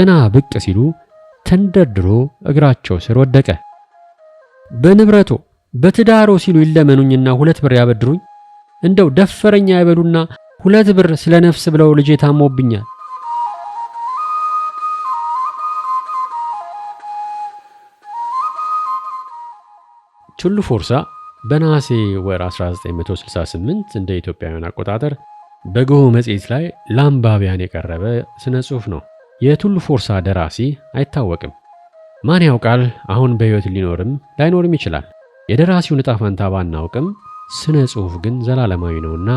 ገና ብቅ ሲሉ ተንደርድሮ እግራቸው ስር ወደቀ። በንብረቶ በትዳሮ ሲሉ ይለመኑኝና 2 ብር ያበድሩኝ። እንደው ደፈረኛ አይበሉና 2 ብር ስለ ነፍስ ብለው ልጄ ታሞብኛል። ቱሉ ፎርሳ በነሐሴ ወር 1968 እንደ ኢትዮጵያውያን አቆጣጠር በጎህ መጽሔት ላይ ለአንባቢያን የቀረበ ስነ ጽሑፍ ነው። የቱሉ ፎርሳ ደራሲ አይታወቅም። ማን ያውቃል፣ አሁን በሕይወት ሊኖርም ላይኖርም ይችላል። የደራሲውን ዕጣ ፈንታ ባናውቅም ስነ ጽሑፍ ግን ዘላለማዊ ነውና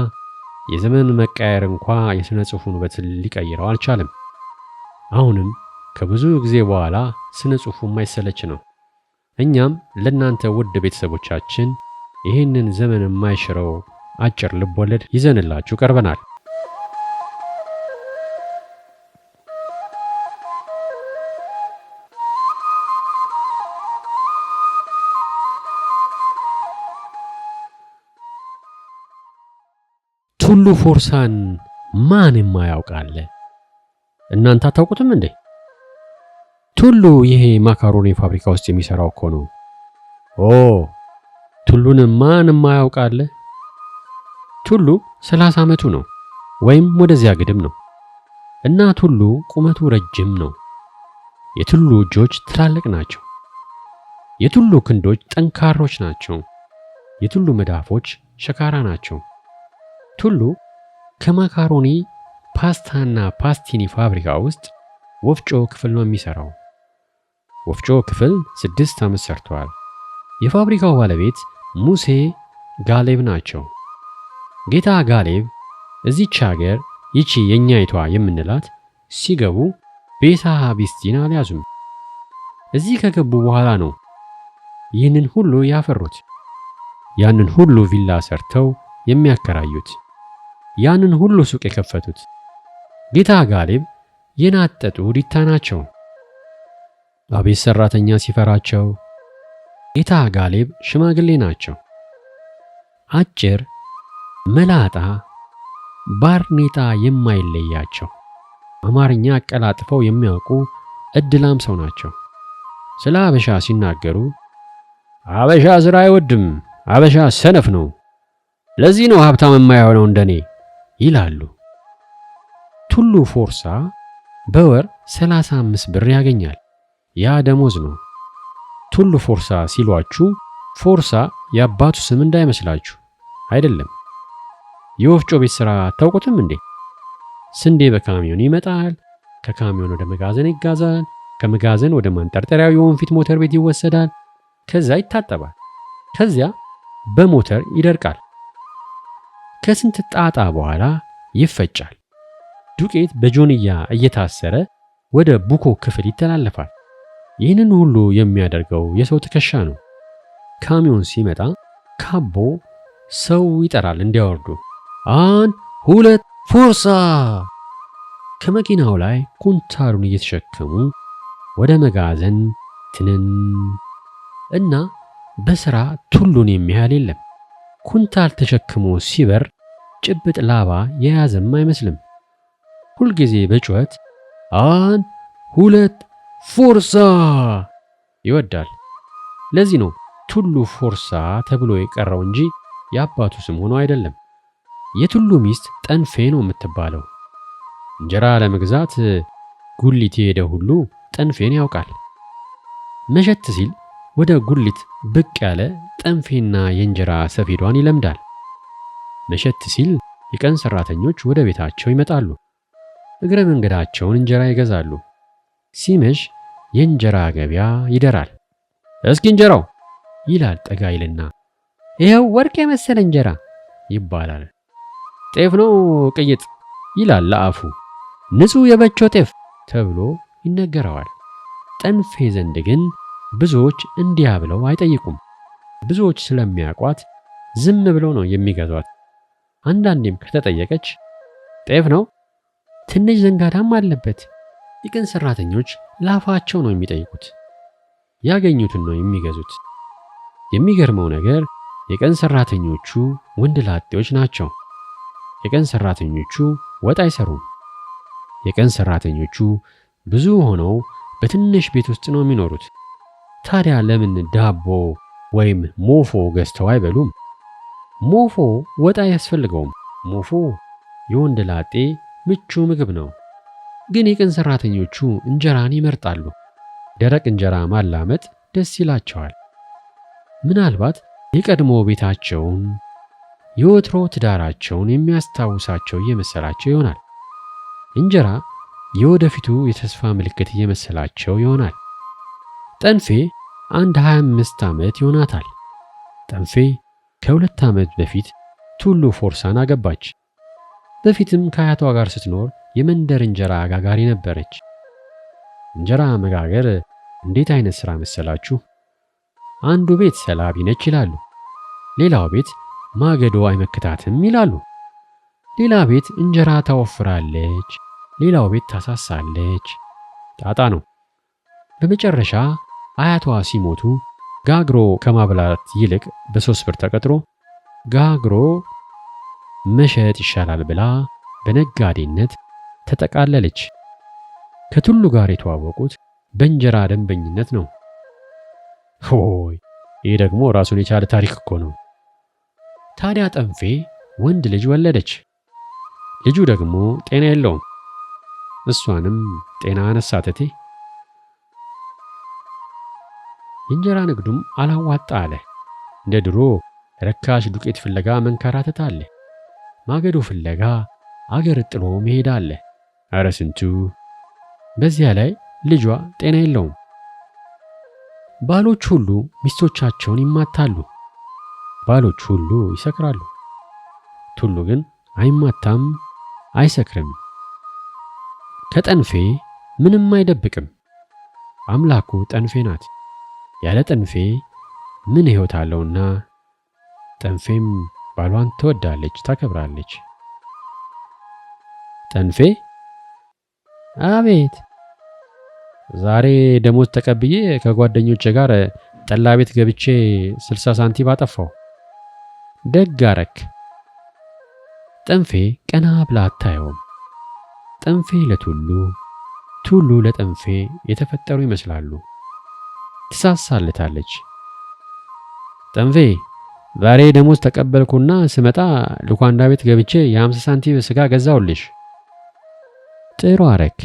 የዘመን መቃየር እንኳ የስነ ጽሑፉን ውበት ሊቀይረው አልቻለም። አሁንም ከብዙ ጊዜ በኋላ ስነ ጽሑፉ የማይሰለች ነው። እኛም ለእናንተ ውድ ቤተሰቦቻችን ይህንን ዘመን የማይሽረው አጭር ልቦለድ ይዘንላችሁ ቀርበናል። ቱሉ ፎርሳን ማን የማያውቅ አለ? እናንተ አታውቁትም እንዴ? ቱሉ ይሄ ማካሮኒ ፋብሪካ ውስጥ የሚሰራው እኮ ነው። ኦ፣ ቱሉን ማን የማያውቅ አለ? ቱሉ 30 ዓመቱ ነው ወይም ወደዚያ ግድም ነው። እና ቱሉ ቁመቱ ረጅም ነው። የቱሉ እጆች ትላልቅ ናቸው። የቱሉ ክንዶች ጠንካሮች ናቸው። የቱሉ መዳፎች ሸካራ ናቸው። ቱሉ ከማካሮኒ ፓስታና ፓስቲኒ ፋብሪካ ውስጥ ወፍጮ ክፍል ነው የሚሰራው። ወፍጮ ክፍል 6 ዓመት ሰርተዋል። የፋብሪካው ባለቤት ሙሴ ጋሌብ ናቸው። ጌታ ጋሌብ እዚች ሀገር ይቺ የኛይቷ የምንላት ሲገቡ ቤሳ ቢስቲን አልያዙም። እዚህ ከገቡ በኋላ ነው ይህንን ሁሉ ያፈሩት። ያንን ሁሉ ቪላ ሰርተው የሚያከራዩት፣ ያንን ሁሉ ሱቅ የከፈቱት። ጌታ ጋሌብ የናጠጡ ዲታ ናቸው። አቤት ሰራተኛ ሲፈራቸው! ጌታ ጋሌብ ሽማግሌ ናቸው። አጭር፣ መላጣ፣ ባርኔጣ የማይለያቸው፣ አማርኛ አቀላጥፈው የሚያውቁ እድላም ሰው ናቸው። ስለ አበሻ ሲናገሩ አበሻ ስራ አይወድም፣ አበሻ ሰነፍ ነው፣ ለዚህ ነው ሀብታም የማይሆነው እንደኔ ይላሉ። ቱሉ ፎርሳ በወር 35 ብር ያገኛል። ያ ደሞዝ ነው። ቱሉ ፎርሳ ሲሏችሁ ፎርሳ የአባቱ ስም እንዳይመስላችሁ አይደለም። የወፍጮ ቤት ሥራ አታውቁትም እንዴ? ስንዴ በካሚዮን ይመጣል። ከካሚዮን ወደ መጋዘን ይጋዛል። ከመጋዘን ወደ ማንጠርጠሪያው የወንፊት ሞተር ቤት ይወሰዳል። ከዛ ይታጠባል። ከዚያ በሞተር ይደርቃል። ከስንት ጣጣ በኋላ ይፈጫል። ዱቄት በጆንያ እየታሰረ ወደ ቡኮ ክፍል ይተላለፋል። ይህንን ሁሉ የሚያደርገው የሰው ትከሻ ነው። ካሚዮን ሲመጣ ካቦ ሰው ይጠራል እንዲያወርዱ። አንድ ሁለት ፎርሳ! ከመኪናው ላይ ኩንታሉን እየተሸከሙ ወደ መጋዘን ትንን እና በስራ ቱሉን የሚያህል የለም። ኩንታል ተሸክሞ ሲበር ጭብጥ ላባ የያዘም አይመስልም። ሁልጊዜ በጩኸት አንድ ሁለት ፎርሳ ይወዳል። ለዚህ ነው ቱሉ ፎርሳ ተብሎ የቀረው እንጂ የአባቱ ስም ሆኖ አይደለም። የቱሉ ሚስት ጠንፌ ነው የምትባለው። እንጀራ ለመግዛት ጉሊት የሄደ ሁሉ ጠንፌን ያውቃል። መሸት ሲል ወደ ጉሊት ብቅ ያለ ጠንፌና የእንጀራ ሰፌዷን ይለምዳል። መሸት ሲል የቀን ሰራተኞች ወደ ቤታቸው ይመጣሉ። እግረ መንገዳቸውን እንጀራ ይገዛሉ። ሲመሽ የእንጀራ ገበያ ይደራል። እስኪ እንጀራው ይላል ጠጋ ይልና፣ ይኸው ወርቅ የመሰለ እንጀራ ይባላል። ጤፍ ነው ቅይጥ ይላል ለአፉ። ንጹሕ የበቾ ጤፍ ተብሎ ይነገረዋል። ጠንፌ ዘንድ ግን ብዙዎች እንዲያ ብለው አይጠይቁም። ብዙዎች ስለሚያውቋት ዝም ብለው ነው የሚገዟት። አንዳንዴም ከተጠየቀች ጤፍ ነው፣ ትንሽ ዘንጋዳም አለበት። የቀን ሰራተኞች ላፋቸው ነው የሚጠይቁት። ያገኙትን ነው የሚገዙት። የሚገርመው ነገር የቀን ሰራተኞቹ ወንድ ላጤዎች ናቸው። የቀን ሰራተኞቹ ወጥ አይሰሩም። የቀን ሰራተኞቹ ብዙ ሆነው በትንሽ ቤት ውስጥ ነው የሚኖሩት። ታዲያ ለምን ዳቦ ወይም ሞፎ ገዝተው አይበሉም? ሞፎ ወጥ አያስፈልገውም። ሞፎ የወንድ ላጤ ምቹ ምግብ ነው። ግን የቀን ሰራተኞቹ እንጀራን ይመርጣሉ። ደረቅ እንጀራ ማላመጥ ደስ ይላቸዋል። ምናልባት የቀድሞ ቤታቸውን የወትሮ ትዳራቸውን የሚያስታውሳቸው እየመሰላቸው ይሆናል። እንጀራ የወደፊቱ የተስፋ ምልክት እየመሰላቸው ይሆናል። ጠንፌ አንድ 25 ዓመት ይሆናታል። ጠንፌ ከ2 ዓመት በፊት ቱሉ ፎርሳን አገባች። በፊትም ከአያቷ ጋር ስትኖር የመንደር እንጀራ ጋጋሪ ነበረች። እንጀራ መጋገር እንዴት አይነት ሥራ መሰላችሁ? አንዱ ቤት ሰላቢ ነች ይላሉ፣ ሌላው ቤት ማገዶ አይመክታትም ይላሉ። ሌላ ቤት እንጀራ ታወፍራለች፣ ሌላው ቤት ታሳሳለች። ጣጣ ነው። በመጨረሻ አያቷ ሲሞቱ ጋግሮ ከማብላት ይልቅ በ3 ብር ተቀጥሮ ጋግሮ መሸጥ ይሻላል ብላ በነጋዴነት ተጠቃለለች። ከቱሉ ጋር የተዋወቁት በእንጀራ ደንበኝነት ነው። ሆይ፣ ይህ ደግሞ ራሱን የቻለ ታሪክ እኮ ነው። ታዲያ ጠንፌ ወንድ ልጅ ወለደች። ልጁ ደግሞ ጤና የለውም። እሷንም ጤና አነሳተቴ። የእንጀራ ንግዱም አላዋጣ አለ። እንደ ድሮ ረካሽ ዱቄት ፍለጋ መንከራተት አለ። ማገዶ ፍለጋ አገር ጥሎ መሄድ አለ። ኧረ ስንቱ! በዚያ ላይ ልጇ ጤና የለውም። ባሎች ሁሉ ሚስቶቻቸውን ይማታሉ። ባሎች ሁሉ ይሰክራሉ። ቱሉ ግን አይማታም፣ አይሰክርም። ከጠንፌ ምንም አይደብቅም። አምላኩ ጠንፌ ናት። ያለ ጠንፌ ምን ሕይወት አለውና? ጠንፌም ባሏን ትወዳለች፣ ታከብራለች። ጠንፌ! አቤት! ዛሬ ደሞዝ ተቀብዬ ከጓደኞቼ ጋር ጠላ ቤት ገብቼ 60 ሳንቲም አጠፋሁ። ደግ አረክ። ጠንፌ ቀና ብላ አታየውም። ጠንፌ ለቱሉ፣ ቱሉ ለጠንፌ የተፈጠሩ ይመስላሉ። ትሳሳለታለች። ጠንፌ፣ ዛሬ ደሞዝ ተቀበልኩና ስመጣ ልኳንዳ ቤት ገብቼ የ50 ሳንቲም ስጋ ገዛሁልሽ። ጥሩ አረክ።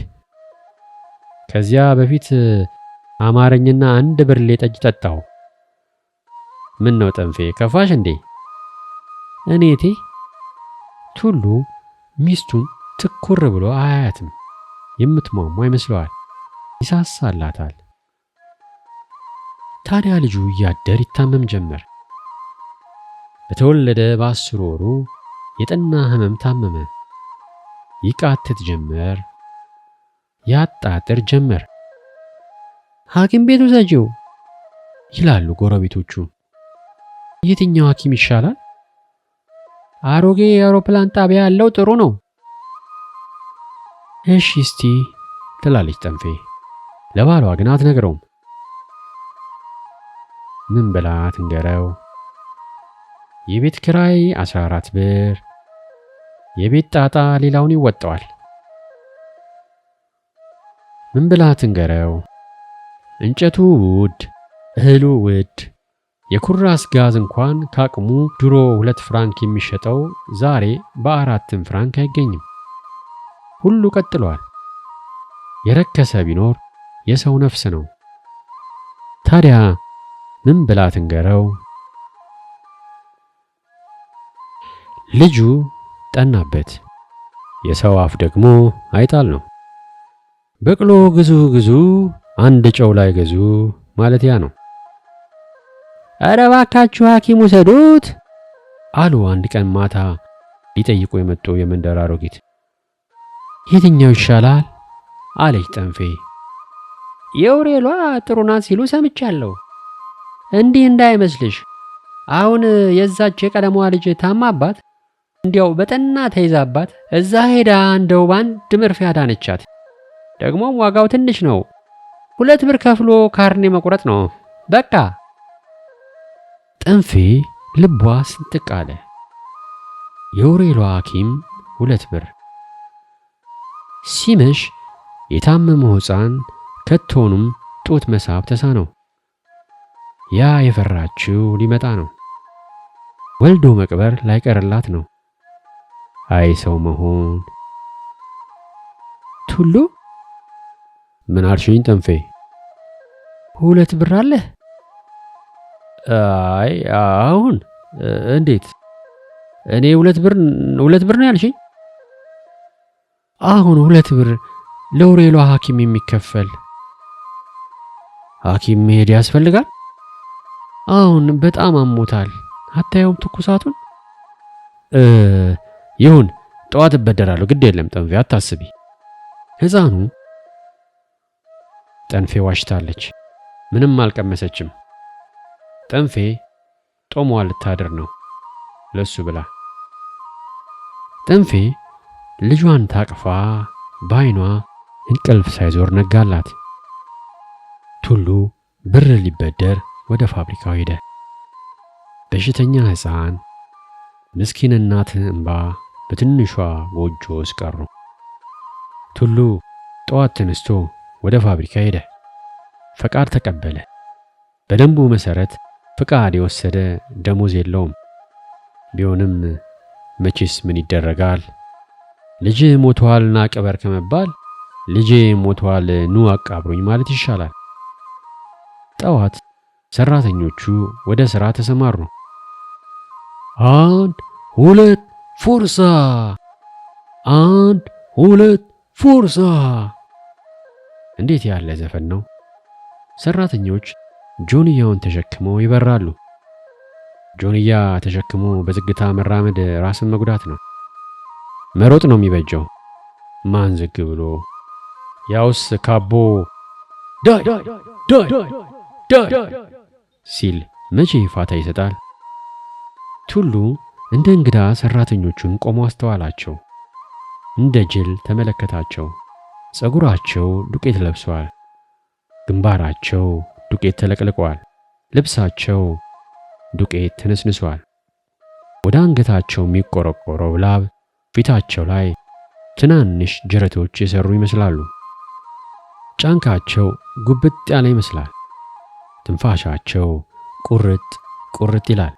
ከዚያ በፊት አማረኝና አንድ ብርሌ ጠጅ ጠጣሁ። ምን ነው ጠንፌ፣ ከፋሽ እንዴ? እኔቴ። ቱሉ ሚስቱን ትኩር ብሎ አያያትም። የምትሟሟ ይመስለዋል። ይሳሳላታል። ታዲያ ልጁ እያደር ይታመም ጀመር። በተወለደ በ10 ወሩ የጠና ሕመም ታመመ። ይቃትት ጀመር፣ ያጣጥር ጀመር። ሐኪም ቤት ውሰጂው ይላሉ ጎረቤቶቹ። የትኛው ሐኪም ይሻላል? አሮጌ የአውሮፕላን ጣቢያ ያለው ጥሩ ነው። እሺ እስቲ ትላለች ጠንፌ። ለባሏ ግን አትነግረውም። ምን ብላ ትንገረው? የቤት ኪራይ 14 ብር፣ የቤት ጣጣ ሌላውን ይወጣዋል። ምን ብላ ትንገረው? እንጨቱ ውድ፣ እህሉ ውድ፣ የኩራስ ጋዝ እንኳን ካቅሙ ድሮ 2 ፍራንክ የሚሸጠው ዛሬ በ4 ፍራንክ አይገኝም። ሁሉ ቀጥሏል። የረከሰ ቢኖር የሰው ነፍስ ነው። ታዲያ ምን ብላ ትንገረው? ልጁ ጠናበት። የሰው አፍ ደግሞ አይጣል ነው። በቅሎ ግዙ ግዙ፣ አንድ ጨው ላይ ገዙ ማለት ያ ነው። ኧረ እባካችሁ ሐኪም ውሰዱት አሉ አንድ ቀን ማታ ሊጠይቁ የመጡ የመንደር አሮጊት። የትኛው ይሻላል አለች ጠንፌ። የውሬሏ ጥሩ ናት ሲሉ ሰምቻለሁ። እንዲህ እንዳይመስልሽ፣ አሁን የዛች የቀለሟ ልጅ ታማባት እንዲያው በጠና ተይዛባት እዛ ሄዳ እንደው በአንድ መርፌ አዳነቻት። ደግሞም ዋጋው ትንሽ ነው። 2 ብር ከፍሎ ካርኔ መቁረጥ ነው በቃ። ጠንፌ ልቧ ስንጥቅ አለ። የውሬሏ ሐኪም 2 ብር። ሲመሽ የታመመው ሕፃን ከቶውንም ጡት መሳብ ተሳነው። ያ የፈራችው ሊመጣ ነው። ወልዶ መቅበር ላይቀርላት ነው። አይ ሰው መሆን። ቱሉ፣ ምን አልሽኝ ጠንፌ? 2 ብር አለህ? አይ አሁን እንዴት? እኔ 2 ብር 2 ብር ነው ያልሽኝ? አሁን 2 ብር ለውሬሏ ሐኪም የሚከፈል። ሐኪም መሄድ ያስፈልጋል? አሁን በጣም አሞታል። አታየውም ትኩሳቱን? ይሁን፣ ጠዋት እበደራለሁ። ግድ የለም ጠንፌ፣ አታስቢ። ሕፃኑ ጠንፌ ዋሽታለች። ምንም አልቀመሰችም። ጠንፌ ጦሟ ልታድር ነው ለሱ ብላ። ጠንፌ ልጇን ታቅፋ በዓይኗ እንቅልፍ ሳይዞር ነጋላት። ቱሉ ብር ሊበደር ወደ ፋብሪካው ሄደ። በሽተኛ ሕፃን፣ ምስኪን እናት እምባ በትንሿ ጎጆ ውስጥ ቀሩ። ቱሉ ጠዋት ተነስቶ ወደ ፋብሪካ ሄደ። ፈቃድ ተቀበለ። በደንቡ መሰረት ፈቃድ የወሰደ ደሞዝ የለውም። ቢሆንም መቼስ ምን ይደረጋል? ልጅ ሞቷል ና ቅበር ከመባል ልጄ ሞቷል ኑ አቃብሩኝ ማለት ይሻላል። ጠዋት ሰራተኞቹ ወደ ሥራ ተሰማሩ። አንድ ሁለት ፎርሳ፣ አንድ ሁለት ፎርሳ! እንዴት ያለ ዘፈን ነው! ሰራተኞች ጆንያውን ተሸክመው ይበራሉ። ጆንያ ተሸክሞ በዝግታ መራመድ ራስን መጉዳት ነው። መሮጥ ነው የሚበጀው። ማን ዝግ ብሎ ያውስ ካቦ ዳይ ዳይ ዳይ ሲል መቼ ፋታ ይሰጣል? ቱሉ እንደ እንግዳ ሰራተኞቹን ቆሞ አስተዋላቸው። እንደ ጅል ተመለከታቸው። ፀጉራቸው ዱቄት ለብሷል። ግንባራቸው ዱቄት ተለቅልቋል። ልብሳቸው ዱቄት ተነስንሷል። ወደ አንገታቸው የሚቆረቆረው ላብ ፊታቸው ላይ ትናንሽ ጅረቶች የሰሩ ይመስላሉ። ጫንቃቸው ጉብጥ ያለ ይመስላል። ትንፋሻቸው ቁርጥ ቁርጥ ይላል።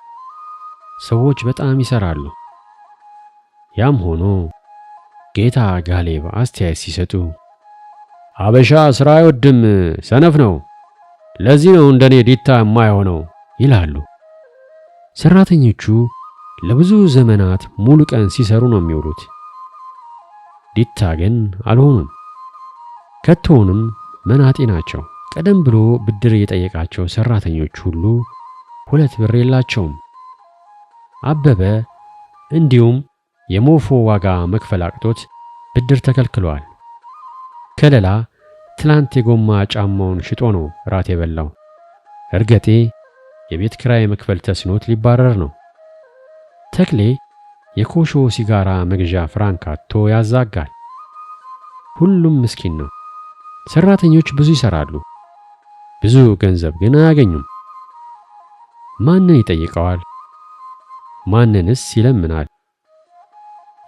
ሰዎች በጣም ይሰራሉ። ያም ሆኖ ጌታ ጋሌብ አስተያየት ሲሰጡ አበሻ ስራ አይወድም፣ ሰነፍ ነው፣ ለዚህ ነው እንደኔ ዲታ የማይሆነው ይላሉ። ሰራተኞቹ ለብዙ ዘመናት ሙሉ ቀን ሲሰሩ ነው የሚውሉት። ዲታ ግን አልሆኑም። ከቶውንም መናጤ ናቸው። ቀደም ብሎ ብድር የጠየቃቸው ሰራተኞች ሁሉ 2 ብር የላቸውም። አበበ እንዲሁም የሞፎ ዋጋ መክፈል አቅቶት ብድር ተከልክሏል። ከለላ ትላንት የጎማ ጫማውን ሽጦ ነው ራት የበላው። እርገጤ የቤት ክራይ መክፈል ተስኖት ሊባረር ነው። ተክሌ የኮሾ ሲጋራ መግዣ ፍራንክ አጥቶ ያዛጋል። ሁሉም ምስኪን ነው። ሰራተኞች ብዙ ይሰራሉ፣ ብዙ ገንዘብ ግን አያገኙም። ማንን ይጠይቀዋል? ማንንስ ይለምናል?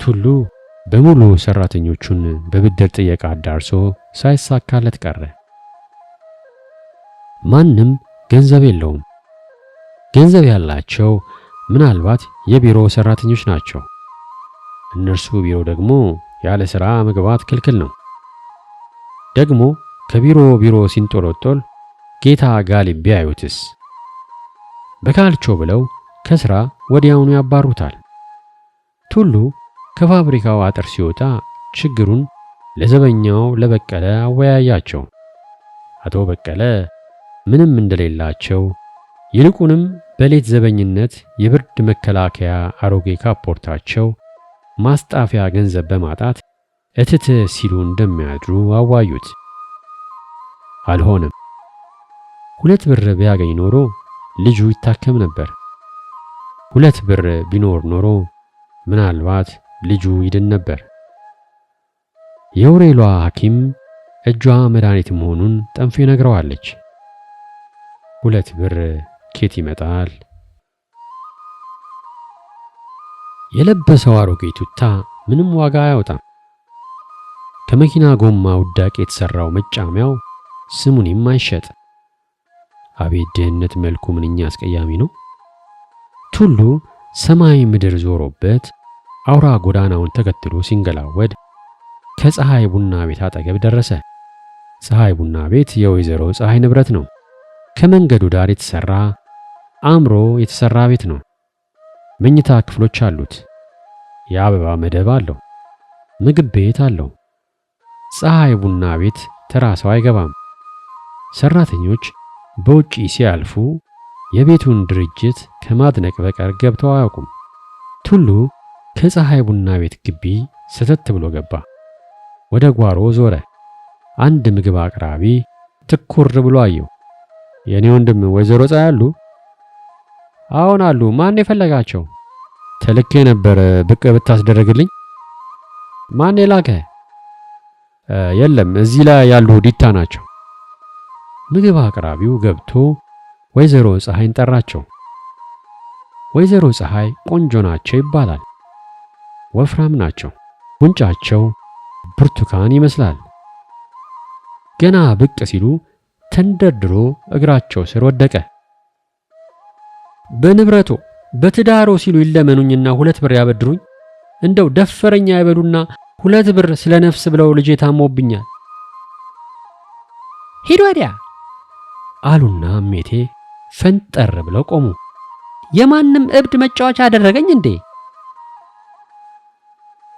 ቱሉ በሙሉ ሰራተኞቹን በብድር ጥየቃ አዳርሶ ሳይሳካለት ቀረ። ማንም ገንዘብ የለውም። ገንዘብ ያላቸው ምናልባት የቢሮ ሰራተኞች ናቸው። እነርሱ ቢሮ ደግሞ ያለ ሥራ መግባት ክልክል ነው። ደግሞ ከቢሮ ቢሮ ሲንጦለጦል ጌታ ጋሊብ ቢያዩትስ? በካልቾ ብለው ከሥራ ወዲያውኑ ያባሩታል። ቱሉ ከፋብሪካው አጥር ሲወጣ ችግሩን ለዘበኛው ለበቀለ አወያያቸው። አቶ በቀለ ምንም እንደሌላቸው ይልቁንም በሌት ዘበኝነት የብርድ መከላከያ አሮጌ ካፖርታቸው ማስጣፊያ ገንዘብ በማጣት እትት ሲሉ እንደሚያድሩ አዋዩት። አልሆነም። 2 ብር ቢያገኝ ኖሮ ልጁ ይታከም ነበር። 2 ብር ቢኖር ኖሮ ምናልባት ልጁ ይድን ነበር። የውሬሏ ሐኪም እጇ መድኃኒት መሆኑን ጠንፌ ነግረዋለች። 2 ብር ኬት ይመጣል? የለበሰው አሮጌ ቱታ ምንም ዋጋ አያወጣም። ከመኪና ጎማ ውዳቄ የተሠራው መጫሚያው ስሙኒም አይሸጥ። አቤት ድህነት መልኩ ምንኛ አስቀያሚ ነው። ቱሉ ሰማይ ምድር ዞሮበት አውራ ጎዳናውን ተከትሎ ሲንገላወድ ከፀሐይ ቡና ቤት አጠገብ ደረሰ። ፀሐይ ቡና ቤት የወይዘሮ ፀሐይ ንብረት ነው። ከመንገዱ ዳር የተሰራ አምሮ የተሰራ ቤት ነው። መኝታ ክፍሎች አሉት። የአበባ መደብ አለው። ምግብ ቤት አለው። ፀሐይ ቡና ቤት ተራ ሰው አይገባም። ሰራተኞች በውጪ ሲያልፉ የቤቱን ድርጅት ከማድነቅ በቀር ገብተው አያውቁም። ቱሉ ከፀሐይ ቡና ቤት ግቢ ሰተት ብሎ ገባ። ወደ ጓሮ ዞረ። አንድ ምግብ አቅራቢ ትኩር ብሎ አየው። የኔ ወንድም ወይዘሮ ፀሐይ አሉ? አዎን አሉ። ማን የፈለጋቸው? ተልኬ ነበር ብቅ ብታስደረግልኝ። ማን የላከ? የለም፣ እዚህ ላይ ያሉ ዲታ ናቸው። ምግብ አቅራቢው ገብቶ ወይዘሮ ፀሐይን ጠራቸው። ወይዘሮ ፀሐይ ቆንጆ ናቸው ይባላል። ወፍራም ናቸው። ጉንጫቸው ብርቱካን ይመስላል። ገና ብቅ ሲሉ ተንደርድሮ እግራቸው ስር ወደቀ። በንብረቶ በትዳሮ ሲሉ ይለመኑኝና 2 ብር ያበድሩኝ። እንደው ደፈረኛ አይበሉና 2 ብር ስለ ነፍስ ብለው ልጄ ታሞብኛል። ሂድ ወዲያ አሉና እሜቴ ፈንጠር ብለው ቆሙ። የማንም እብድ መጫወቻ አደረገኝ እንዴ?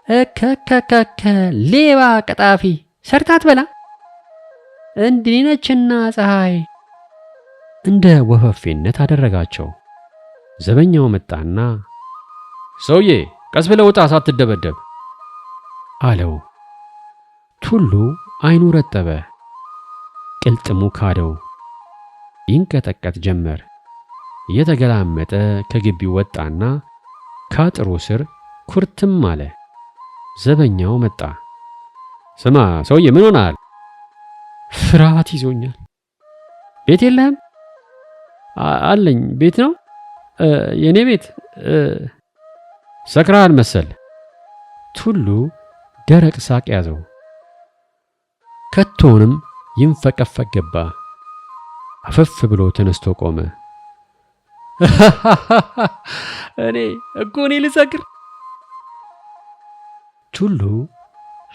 እከከከከ ሌባ ቀጣፊ ሰርታት በላ እንዲህ ነችና ፀሐይ እንደ ወፈፌነት አደረጋቸው። ዘበኛው መጣና ሰውዬ ቀስ ብለህ ውጣ ሳትደበደብ አለው። ቱሉ አይኑ ረጠበ፣ ቅልጥሙ ካደው፣ ይንቀጠቀጥ ጀመር። እየተገላመጠ ከግቢው ወጣና ካጥሩ ስር ኩርትም አለ። ዘበኛው መጣ። ስማ ሰውዬ ምን ሆነሃል? ፍርሃት ይዞኛል። ቤት የለህም? አለኝ። ቤት ነው የኔ ቤት። ሰክረሃል መሰል። ቱሉ ደረቅ ሳቅ ያዘው። ከቶውንም ይንፈቀፈቅ ገባ። አፈፍ ብሎ ተነስቶ ቆመ። እኔ እኮ እኔ ልሰክር። ቱሉ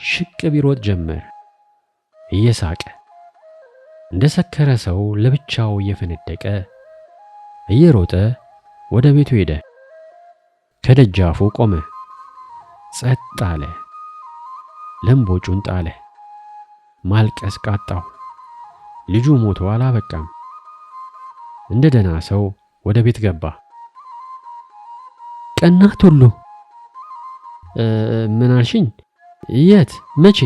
ሽቅብ ይሮጥ ጀመር እየሳቀ እንደ ሰከረ ሰው ለብቻው እየፈነደቀ እየሮጠ ወደ ቤቱ ሄደ። ከደጃፉ ቆመ። ጸጥ አለ። ለምቦጩን ጣለ። ማልቀስ ቃጣው። ልጁ ሞቶ አላበቃም። እንደ ደህና ሰው ወደ ቤት ገባ። ቀና ቱሉ። ምን አልሽኝ? የት? መቼ?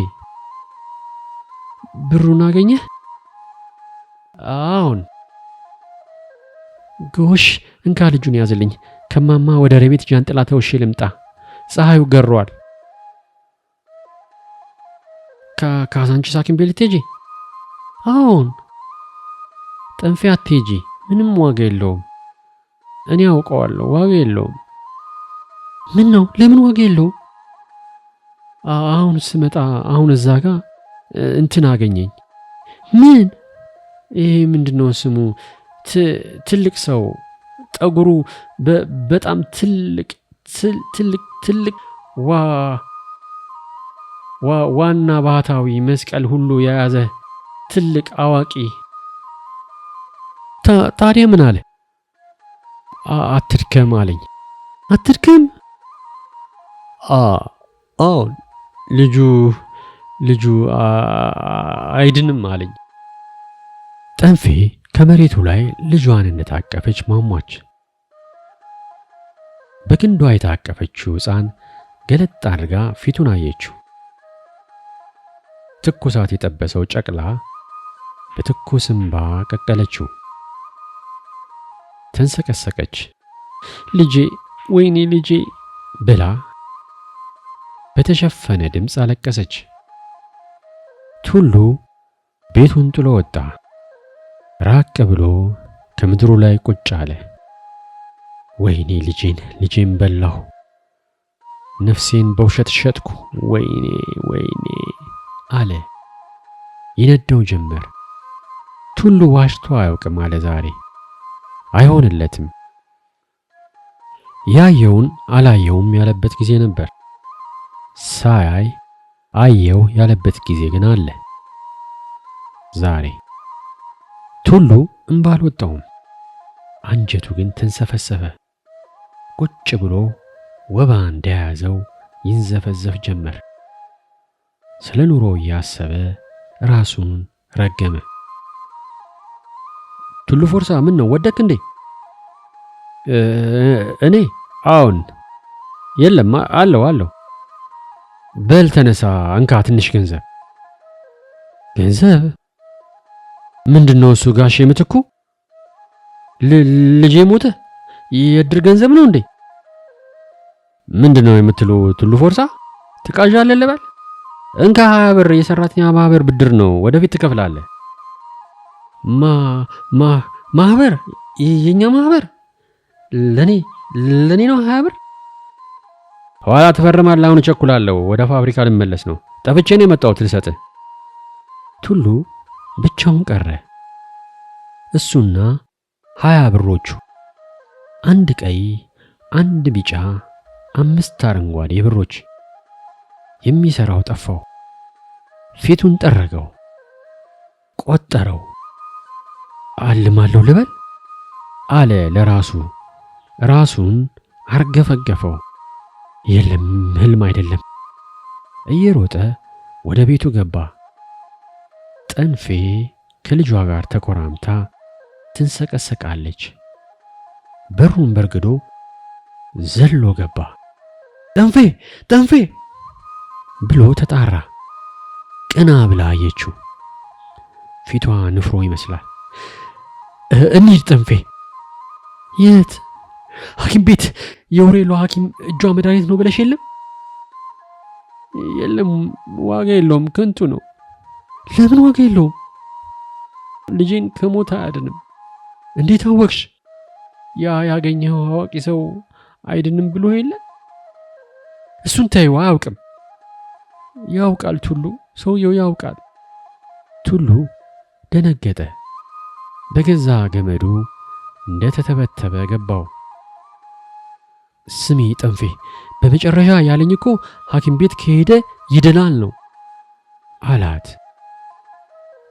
ብሩን አገኘህ? አዎን። ጎሽ፣ እንካ ልጁን ያዝልኝ። ከማማ ወደ ረቤት ጃንጥላ ተውሼ ልምጣ። ፀሐዩ ገሯል። ካዛንቺስ ሐኪም ቤት ልትሄጂ? አዎን። ጠንፌ አትሄጂ፣ ምንም ዋጋ የለውም። እኔ አውቀዋለሁ፣ ዋጋ የለውም። ምን ነው? ለምን ዋጋ የለውም? አሁን ስመጣ አሁን እዛ ጋ እንትን አገኘኝ። ምን? ይሄ ምንድነው ስሙ? ትልቅ ሰው ጠጉሩ በጣም ትልቅ ትልቅ ትልቅ ዋና ባህታዊ መስቀል ሁሉ የያዘ ትልቅ አዋቂ። ታዲያ ምን አለ? አትድከም አለኝ። አትድከም? አዎ፣ ልጁ ልጁ አይድንም አለኝ። ጠንፌ ከመሬቱ ላይ ልጇን እንደታቀፈች ሟሟች። በክንዷ የታቀፈችው ሕፃን ገለጥ አድርጋ ፊቱን አየችው። ትኩሳት የጠበሰው ጨቅላ በትኩስ እምባ ቀቀለችው። ተንሰቀሰቀች። ልጄ፣ ወይኔ ልጄ ብላ በተሸፈነ ድምፅ አለቀሰች። ቱሉ ቤቱን ጥሎ ወጣ። ራቅ ብሎ ከምድሩ ላይ ቁጭ አለ። ወይኔ ልጄን፣ ልጄን በላሁ፣ ነፍሴን በውሸት ሸጥኩ፣ ወይኔ ወይኔ። አለ። ይነደው ጀመር። ቱሉ ዋሽቶ አያውቅም አለ ዛሬ። አይሆንለትም። ያየውን አላየውም ያለበት ጊዜ ነበር። ሳያይ አየው ያለበት ጊዜ ግን አለ። ዛሬ ቱሉ እምባ አልወጣውም። አንጀቱ ግን ተንሰፈሰፈ። ቁጭ ብሎ ወባ እንደያዘው ይንዘፈዘፍ ጀመር። ስለ ኑሮ እያሰበ ራሱን ረገመ። ቱሉ ፎርሳ፣ ምን ነው ወደክ እንዴ? እኔ? አዎን። የለም፣ አለው አለው። በል ተነሳ፣ እንካ ትንሽ ገንዘብ። ገንዘብ ምንድን ነው እሱ? ጋሼ ምትኩ፣ ልጄ ሞተ? የእድር ገንዘብ ነው እንዴ? ምንድን ነው የምትሉ? ቱሉ ፎርሳ፣ ትቃዣለህ ልበል? እንካ 20 ብር፣ የሰራተኛ ማህበር ብድር ነው፣ ወደፊት ትከፍላለህ። ማ ማ ማህበር? የኛ ማህበር? ለኔ ነው 20 ብር? ኋላ ትፈርማለህ። አሁን እቸኩላለሁ፣ ወደ ፋብሪካ ልመለስ ነው። ጠፍቼ ነው የመጣሁት ልሰጥህ። ቱሉ ብቻውን ቀረ። እሱና 20 ብሮቹ፣ አንድ ቀይ፣ አንድ ቢጫ፣ አምስት አረንጓዴ ብሮች። የሚሰራው ጠፋው። ፊቱን ጠረገው፣ ቆጠረው። አልማለሁ ልበል አለ ለራሱ። ራሱን አርገፈገፈው። የለም፣ ህልም አይደለም። እየሮጠ ወደ ቤቱ ገባ። ጠንፌ ከልጇ ጋር ተኮራምታ ትንሰቀሰቃለች። በሩን በርግዶ ዘሎ ገባ። ጠንፌ፣ ጠንፌ ብሎ ተጣራ። ቀና ብላ አየችው። ፊቷ ንፍሮ ይመስላል። እንሂድ ጠንፌ። የት? ሐኪም ቤት። የውሬሎ ሐኪም እጇ መድኃኒት ነው ብለሽ የለም? የለም፣ ዋጋ የለውም፣ ከንቱ ነው። ለምን ዋጋ የለውም? ልጄን ከሞት አያድንም። እንዴት አወቅሽ? ያ ያገኘኸው አዋቂ ሰው አይድንም ብሎ የለ? እሱን ተይው፣ አያውቅም። ያውቃል ቱሉ፣ ሰውየው ያውቃል። ቱሉ ደነገጠ። በገዛ ገመዱ እንደ ተተበተበ ገባው። ስሚ ጠንፌ፣ በመጨረሻ ያለኝ እኮ ሐኪም ቤት ከሄደ ይድናል ነው አላት።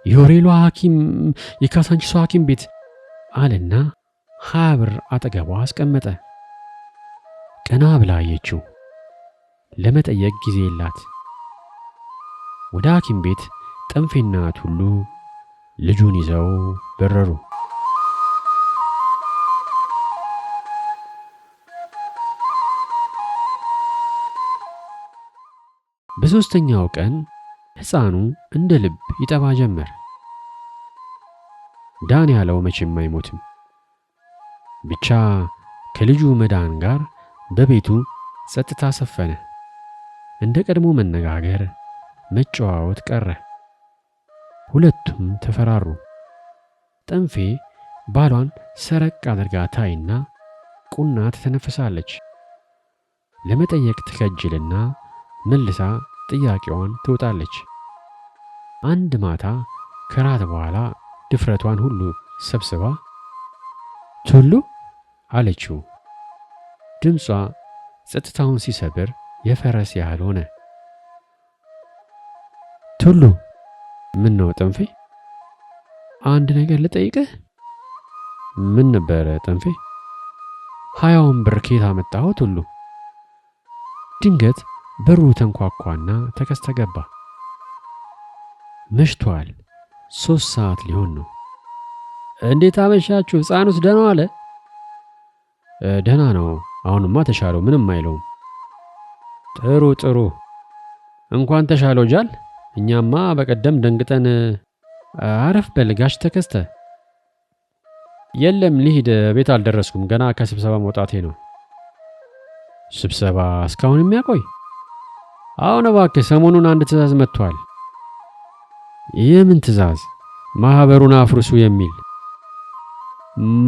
የሆሬሏ ሐኪም፣ የካሳንቺሷ ሐኪም ቤት አለና 20 ብር አጠገቧ አስቀመጠ። ቀና ብላ አየችው። ለመጠየቅ ጊዜ የላት። ወደ ሐኪም ቤት ጠንፌና ቱሉ ልጁን ይዘው በረሩ። በሦስተኛው ቀን ሕፃኑ እንደ ልብ ይጠባ ጀመር። ዳን ያለው መቼም አይሞትም። ብቻ ከልጁ መዳን ጋር በቤቱ ጸጥታ ሰፈነ። እንደ ቀድሞ መነጋገር፣ መጨዋወት ቀረ። ሁለቱም ተፈራሩ። ጠንፌ ባሏን ሰረቅ አድርጋ ታይና ቁና ትተነፍሳለች። ለመጠየቅ ትከጅልና መልሳ ጥያቄዋን ትውጣለች። አንድ ማታ ከራት በኋላ ድፍረቷን ሁሉ ሰብስባ ቱሉ አለችው። ድምጿ ጸጥታውን ሲሰብር የፈረስ ያህል ሆነ። ቱሉ። ምን ነው ጠንፌ? አንድ ነገር ልጠይቅህ። ምን ነበረ ጠንፌ? 20ውን ብር ከየት አመጣኸው ቱሉ? ድንገት በሩ ተንኳኳና ተከስተ ገባ። መሽቷል። 3 ሰዓት ሊሆን ነው። እንዴት አመሻችሁ? ሕፃኑስ ደህና አለ? ደህና ነው። አሁንማ ተሻለው፣ ምንም አይለውም። ጥሩ ጥሩ፣ እንኳን ተሻለው ጃል። እኛማ በቀደም ደንግጠን። አረፍ በል ጋሽ ተከስተ። የለም ልሂድ፣ ቤት አልደረስኩም። ገና ከስብሰባ መውጣቴ ነው። ስብሰባ እስካሁን የሚያቆይ? አሁን እባክህ፣ ሰሞኑን አንድ ትዕዛዝ መጥቷል። የምን ትዕዛዝ? ማህበሩን አፍርሱ የሚል።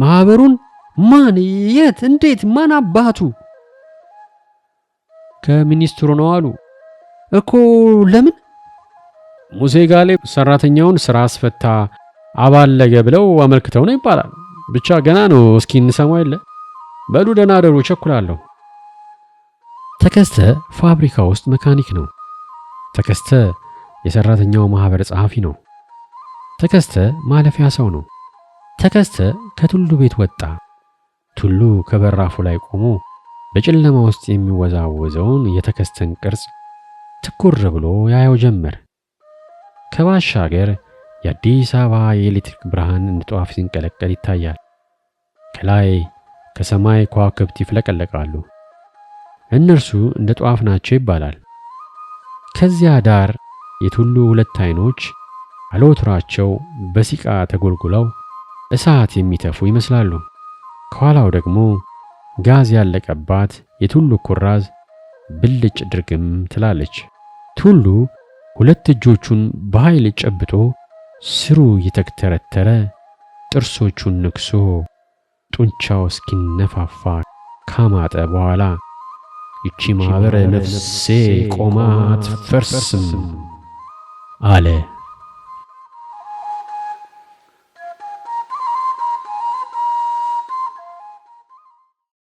ማህበሩን? ማን? የት? እንዴት? ማን አባቱ? ከሚኒስትሩ ነው አሉ እኮ። ለምን? ሙሴ ጋሌ ሰራተኛውን ስራ አስፈታ አባለገ ብለው አመልክተው ነው ይባላል። ብቻ ገና ነው፣ እስኪ እንሰማው የለ። በሉ ደህና አደሩ፣ እቸኩላለሁ። ተከስተ ፋብሪካ ውስጥ መካኒክ ነው። ተከስተ የሰራተኛው ማህበር ጸሐፊ ነው። ተከስተ ማለፊያ ሰው ነው። ተከስተ ከቱሉ ቤት ወጣ። ቱሉ ከበራፉ ላይ ቆሞ በጨለማ ውስጥ የሚወዛወዘውን የተከስተን ቅርጽ ትኩር ብሎ ያየው ጀመር። ከባሻገር የአዲስ አበባ የኤሌክትሪክ ብርሃን እንደ ጧፍ ሲንቀለቀል ይታያል። ከላይ ከሰማይ ከዋክብት ይፍለቀለቃሉ። እነርሱ እንደ ጧፍ ናቸው ይባላል። ከዚያ ዳር የቱሉ ሁለት ዓይኖች አለወትሯቸው በሲቃ ተጎልጉለው እሳት የሚተፉ ይመስላሉ። ከኋላው ደግሞ ጋዝ ያለቀባት የቱሉ ኩራዝ ብልጭ ድርግም ትላለች። ቱሉ ሁለት እጆቹን በኃይል ጨብጦ ስሩ እየተተረተረ ጥርሶቹን ነክሶ ጡንቻው እስኪነፋፋ ካማጠ በኋላ ይቺ ማኅበር ነፍሴ ቆማ አትፈርስም አለ።